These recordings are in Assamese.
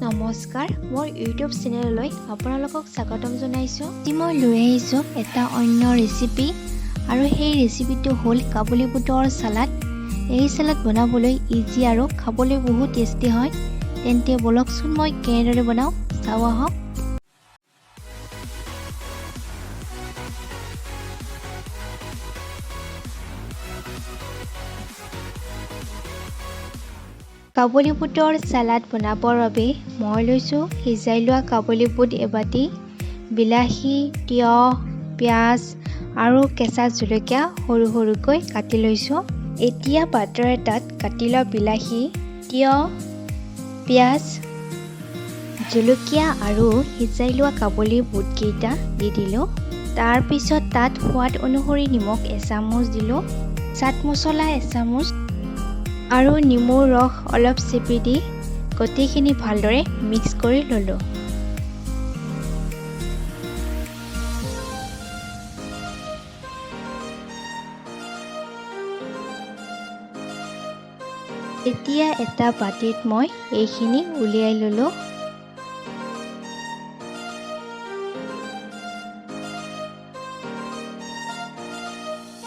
নমস্কাৰ, মোৰ ইউটিউব চেনেললৈ আপোনালোকক স্বাগতম জনাইছোঁ। আজি মই লৈ আহিছোঁ এটা অন্য ৰেচিপি আৰু সেই ৰেচিপিটো হ'ল কাবুলী বুটৰ চালাড। এই চালাড বনাবলৈ ইজি আৰু খাবলৈ বহুত টেষ্টি হয়। তেন্তে ব'লকচোন, মই কেনেদৰে বনাওঁ চাওঁ আহক। কাবুলী বুটৰ চালাড বনাবৰ বাবে মই লৈছোঁ সিজাই লোৱা কাবুলী বুট এবাটি, বিলাহী, তিয়ঁহ, পিঁয়াজ আৰু কেঁচা জলকীয়া সৰু সৰুকৈ কাটি লৈছোঁ। এতিয়া পাত্ৰ এটাত কাটি লোৱা বিলাহী, তিয়ঁহ, পিঁয়াজ, জলকীয়া আৰু সিজাই লোৱা কাবুলী বুটকেইটা দি দিলোঁ। তাৰপিছত তাত সোৱাদ অনুসৰি নিমখ এচামুচ দিলোঁ, চাট মছলা এচামুচ আৰু নেমুৰ ৰস অলপ চেপি দি গোটেইখিনি ভালদৰে মিক্স কৰি ল'লোঁ। এতিয়া এটা বাতিত মই এইখিনি উলিয়াই ল'লোঁ।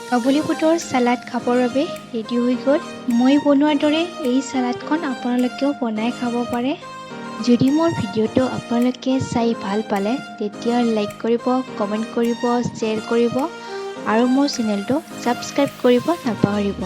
কাবুলী বুটৰ চালাড খাবৰ বাবে ৰেডি হৈ গ'ল। মই বনোৱাৰ দৰে এই চালাডখন আপোনালোকেও বনাই খাব পাৰে। যদি মোৰ ভিডিঅ'টো আপোনালোকে চাই ভাল পালে, তেতিয়া লাইক কৰিব, কমেণ্ট কৰিব, শ্বেয়াৰ কৰিব আৰু মোৰ চেনেলটো ছাবস্ক্ৰাইব কৰিব নাপাহৰিব।